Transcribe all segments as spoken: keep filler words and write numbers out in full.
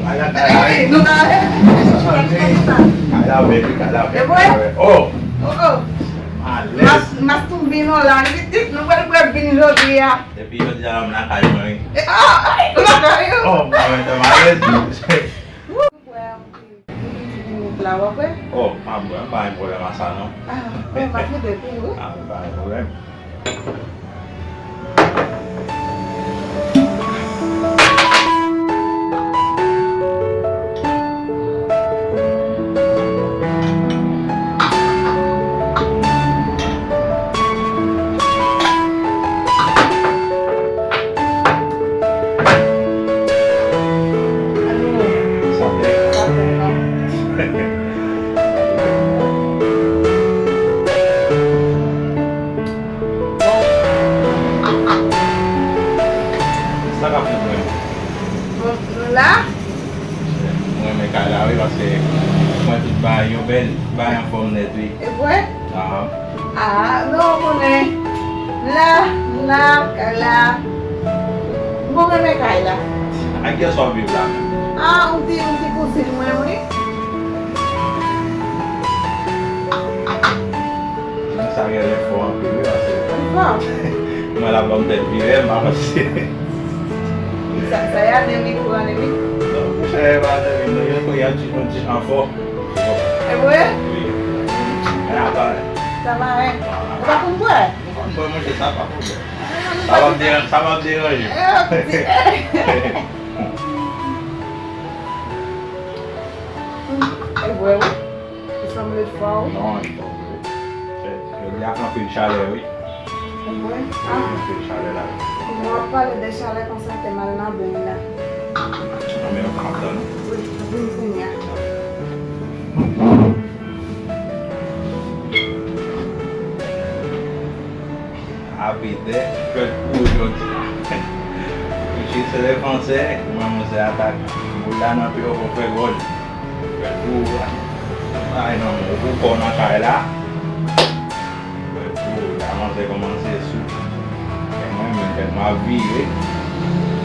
Ala kay la, wi. Nou ta ale. Kay la bèl, wi, kay la bèl. E vre? Oh! Oh, oh. Alèz. Mas, mas tou vin non la, pitit, nou pral bwè vin jodi a. Depi jodi a, m lakay mwen, wi. E, ah, ay, ou lakay ou? Oh, mwen menm alèz. Wou. Wè, yon ti, yon ti minit la, w ap wè? Oh, m ap bwè, m pa gen pwoblèm a sa, non. Ah, oh, m ap mete pou ou. Ah, pa gen pwoblèm. Alo. Sante. Sante, non. Sa k ap fèt menm? Bon, nou la? Mwen renmen kay la, wi, paske mwen tout bagay yo bèl, bagay anfòm nèt, wi. E vre? Ahan. Ah, non, ou konnen. La, la, kay la. Mwen renmen kay la. Ak kiyès w ap viv la menm? Ah, yon ti, yon ti kouzin mwen, wi. Sa genlè fò anpil, wi, paske mwen la ban m tèt vire, m pa panse. Sa, sa y ane li pou ane li? Non, monchè, pa ane li, non, yon ti, yon ti jan fò. E vre? Wi. Men apa? Sa va, wi. Ou pa konn bwè? Mwen konn bwè, monchè, sa pa pwoblèm. Sa p ap deran-, sa p ap deranje. E vre, wi. Li sanble fò, wi. Non, li fò vre. Jodi a fè anpil chalè, wi. Mwen, ah. Anpil chalè la. Mwen ap pale de chalè konsa, te mal nan beny la. Anmè, yo pa ap tann. Wi, vin kounye a. Happy day, fèt pou ou jodi a. Richie se defansè, kouman monchè atak. Boul la nan pye w pou fè gòl. Fèt pou ou, ay non, ou pou kò nan kay la. Fèt pou ou, la manzè kòmanse sou. E mwen menm, tèt mwen ap vire.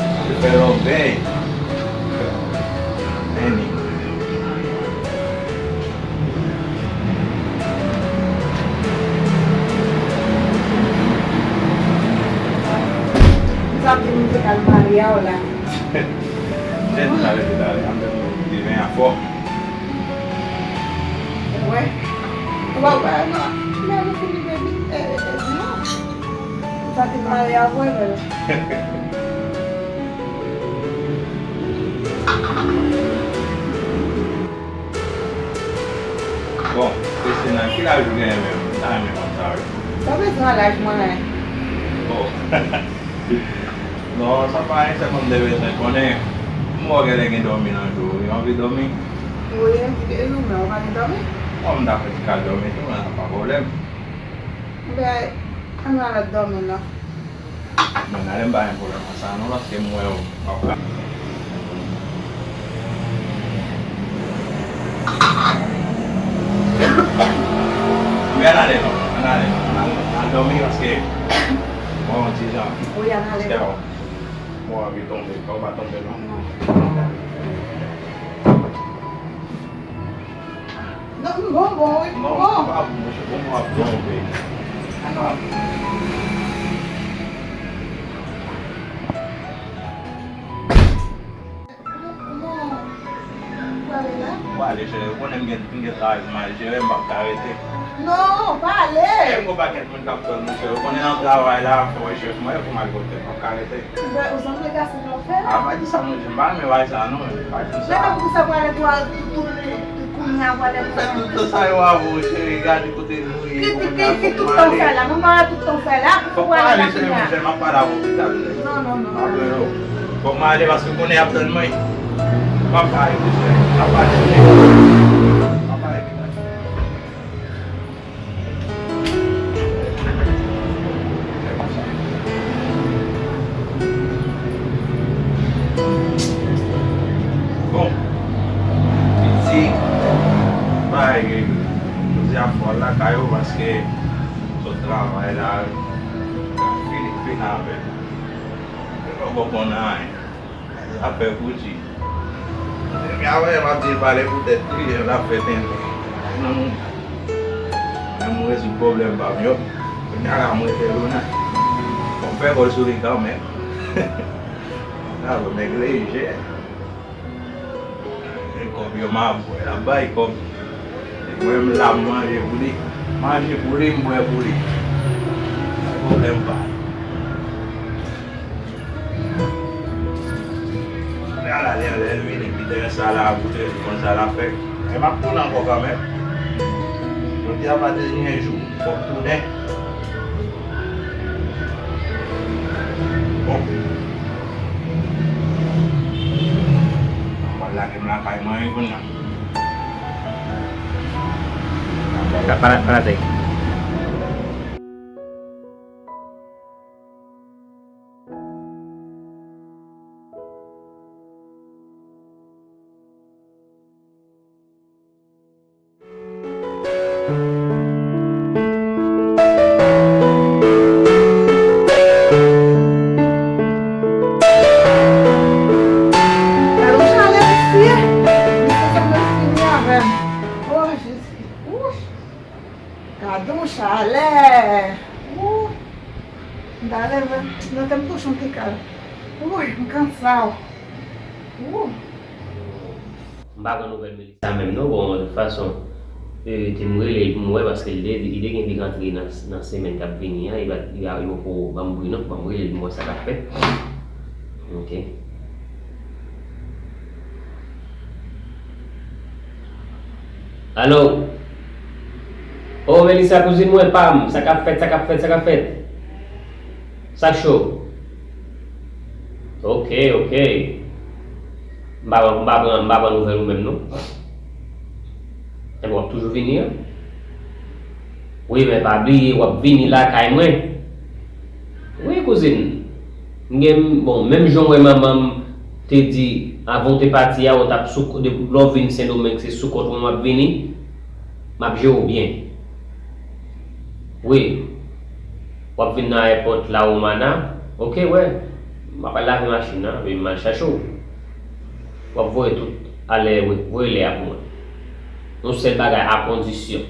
Al fè lòbèy. Vini. Sa vin te kal mari a w la. Jèn talè, talè, talè, ap di ven a fò. Wè. Wè, wè, non. Lè nou fini, baby, e, e, e, non. Sa te mari a w, wè, wè. Bon, Christina, ki laj ou genyen menm? M ta renmen konn sa, wi. Sa w bezwen an laj mwen? Oh. Non, sa pa anyen, sèlman m te bezwen konnen. M wè w genlè gen dòmi nan je w, wi. Anvi dòmi? Wi, e nou menm, ou pa gen dòmi? Bon, m ta fè ti kal dòmi tou, men sa pa pwoblèm. Ebyen, ann al dòmi non. Mwen ale, m pa gen pwoblèm ak sa non, paske m wè w ap ka. Wi, ann ale non, ann ale non, ann al, ann al dòmi paske mwen yon ti jan. Wi, ann ale. Paske bon, mwen anvi tonbe, fò w pa tonbe non. Non. Non, m bon, bon, wi, m bon. Non, pa bon, monchè, bon, m ap bon, wi. Anon. Ou prale, cheri, ou konnen m gen, m gen travay pou m al jere, m p ap ka rete. Non, pa ale. Gen yon pakèt moun k ap tann, monchè, ou konnen nan travay la, fò wè chèf mwen, fò m al kote, m p ap ka rete. Ou sanble gase. A, pa di sa, monchè, m pa renmen bagay sa, non, pa di sa. Men poukisa pral tou, tou, tou, tou kounye a pral fè tout tan sa yo avè w, cheri, gade kote nou ye, kounye a fòk m ale. Ki tout tan sa la? Mwen pa wè tout tan sa la. Fòk m ale, cheri, monchè, m ap pale avè w pita, monchè. Non, non, non. M ap rele w. Fòk m ale paske kounye a y ap tann mwen. M ap pale, monchè, m ap pale, monchè. M ap pale pita. Bon, piti, bay, jodi a fò lakay ou paske sot travay la, fini, fini avè l. Yo poko konn anyen. Afè Gucci. Epi apre, m ap di l pale pou tèt li, l ap fè tenten. Nan moun. Men mwen rezoud pwoblèm pa m yo. Kounye a la, mwen fè Lona. Fò m fè kòl sou li kanmenm. Sa, bon, nèg lejè. E kòb yo m ap bwè, l ap bay kòb. E mwen menm la, m manje pou li. Manje pou li, m bwè pou li. Pwoblèm pa. Lè a la, lè, lè l vini, Pita sa la, pou te konn sa l ap fè. Men m ap tounen ankò kanmenm. Jodi a pa dènye jou, fò m tounen. Bon. Mwen lage m lakay mwen, wi, kounye a. Pa, pa, pa la tèt. Gad yon chalè, mesye. Mesye, sa pral fini avè m. O, Jezi. Wouch. Gad yon chalè. Wou. M ta leve nan tèm kochon te kal. Wouy, m kansa. Wou. M pa pran nouvèl Melissa menm non, bon, de tout fason, e, te m rele l pou m wè, paske li te, li te gen pou l rantre nan, nan semèn k ap vini an, li pa, li pa, li poko ban m bri non, ban m rele l pou m wè sa k ap fèt. Ok. Alo? O, Melissa, kouzin mwen, pa m, sa k ap fèt, sa k ap fèt, sa k ap fèt? Sa k cho? Ok, ok. M pa, m pa pran, m pa pran nouvèl ou menm non. Enben, w ap toujou vini an? Wi, men pa bliye, w ap vini lakay mwen. Wi, kouzin. M gen, bon, menm jan w wè manman m te di, avan w te pati a, w t ap sou, depi lè w vin Sendomeng, se sou kont mwen w ap vini. M ap jere w byen. Wi. W ap vin nan ayewopò La Romana. Ok, wè. M ap al lave machin nan, epi m al chache w. W ap voye tout a lè, wi, voye lè a pou mwen. Yon sèl bagay, a kondisyon.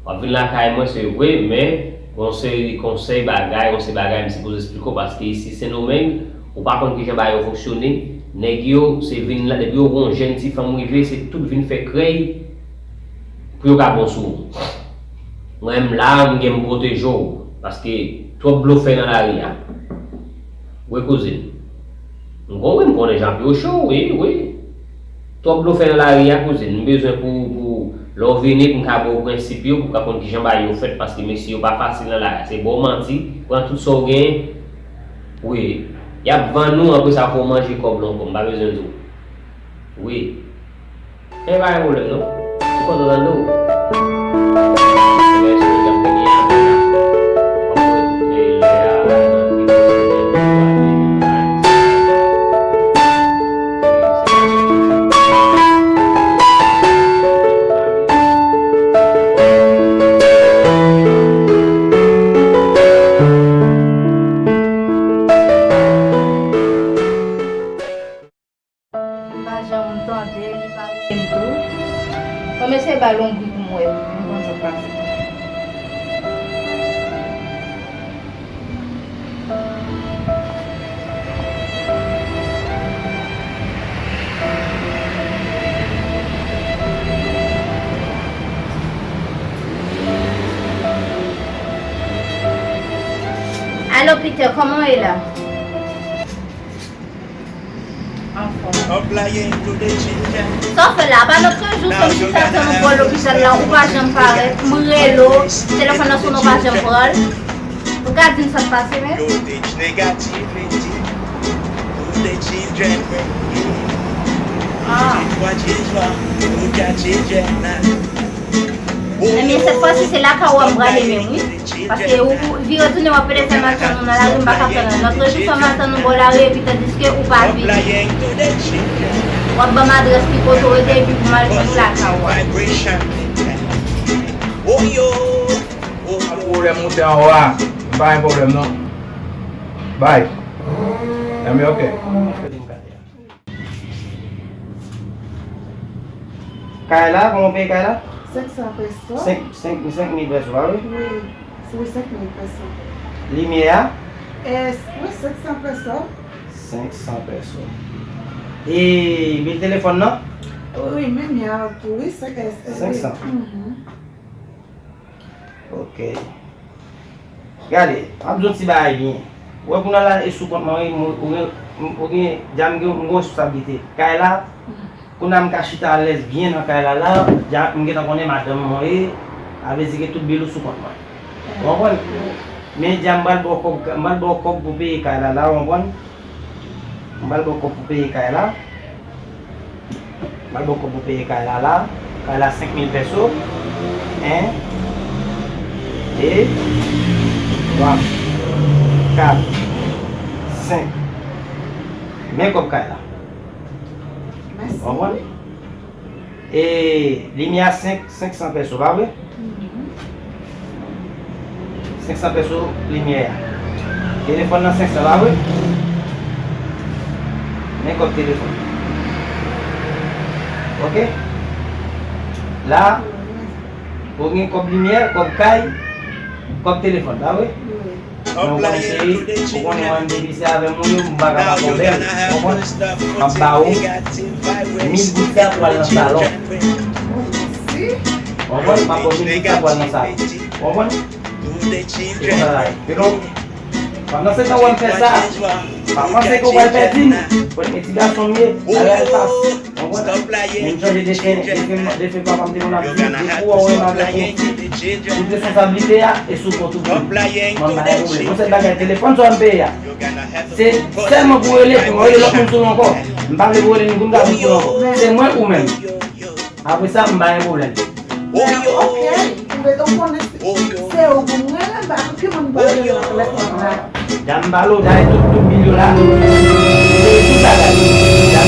W ap vin lakay mwen, se vre, men gon seri konsèy bagay, gon seri bagay m sipoze esplike w, paske isi Sendomeng, ou pa konn kijan bagay yo fonksyone. Nèg yo, se vin la, depi yo wè yon jèn ti fanm rive, se tout vin fè krèy pou yo ka bon sou ou. Mwen menm la, m gen m pwoteje w, paske twòp blofè nan lari a. Wi, kouzin. M kon-, wi, m konnen jan pye w cho, wi, wi. Twòp blofè nan lari a, kouzin. M bezwen pou, pou lè w vini, pou m ka ba w prensip yo, pou w ka konn kijan bagay yo fèt, paske mesye yo pa fasil nan lari a. Se ba w manti, pran tout sa w genyen. Wi. Y ap vann ou, apre sa, fò w manje kòb la ankò. M pa bezwen di w. Wi. E pa gen pwoblèm non. Ou kontan tande w? Ebyen, sou jan m te gen an, w ap wè tout lè a nan ki pwoblèm. M pa janm tande, li pa rele m tou. Bon, m eseye ba l yon bri pou m wè, pou m konn sa k pase. Alo, Peter, kòman w ye la? Anfòm. Sa w fè la? Pa lòt jou, sèm chita tann ou bò lopital la, ou pa janm parèt. M rele w, telefòn nan sonnen, ou pa janm pran l. Ou ka di m sa k pase menm? Ah. Ebyen, sèt fwa si se lakay ou a m prale menm, wi. Paske ou, ou vire tounen, w ap pede fè m al tann ou nan lari, m pa ka tann ou. Lòt jou fè m al tann ou bò lari epi tandiske ou pa vini. W ap ban m adrès ki kote w rete epi pou m al jwenn ou lakay ou a. Pa gen pwoblèm, moute anwo a. Pa gen pwoblèm, non. Bay. Enben, ok. Kay la, kòman w peye kay la? Senk san peso. Senk, senk, senk mil peso, pa vre? Wi, wi, senk mil peso. Limyè a? E, wi, senk san peso. Senk san peso. E bil telefòn nan? Wi, menm jan tou, wi, senk san. Senk san. Mhm. Ok. Gade, m ap di yon ti bagay byen. Ou wè kounye a la e sou kont mwen, wi, ou gen, ou gen, dja m gen yon responsablite. Kay la, kounye a m ka chita alèz byen nan kay la la, dja m gentan konnen madanm mwen ye, sa vle di ke tout bil ou sou kont mwen. Ou konprann? Men dja m pral ba w kòb, m pral ba w kòb pou peye kay la la, ou konprann? M pral ba w kòb pou peye kay la. M pral ba w kòb pou peye kay la la. Kay la senk mil peso. En, de, twa, kat, senk. Men kòb kay la. Mèsi. Konprann? E limyè a senk, senk san peso, pa vre? Mhm. Senk san peso limyè a. Telefòn nan senk san, pa vre? Men kòb telefòn. Ok? La, ou gen kòb limyè, kòb kay, kòb telefòn, pa vre? Wi. Men ou konn cheri, ou konnen mwen depi se avè m ou ye, m pa ka pa pwoblèm. Ou konprann? M ap ba ou mil goud sa pou al nan salon. Mèsi. Ou konprann? M ap ba ou mil goud sa pou al nan salon. Ou konprann? Se konsa la ye. Pandan se tan w ap fè sa, pa panse ke w pral pèdi m. Konnen ti gason m ye, bagay pase. Konprann? Men m chanje defen, defen, defen papa m te konn ap di, depi w wè w renmen avèk yon fi, tout responsablite a e sou kont ou tou. Mwen m pa gen pwoblèm. Yon sèl bagay, telefòn sa w ap peye a, se sèlman pou rele, pou rele lòt moun sou non ankò. M pa vle pou rele ni pou m ka vin sou non ankò. Se mwen ou menm. Apre sa, m pa gen pwoblèm. Ok, ou mete w konnen se ou pou mwen, m pa ki moun pa rele nan telefòn la. Dam balo, dayè tout, tout bil yo la. Tout bagay. Dam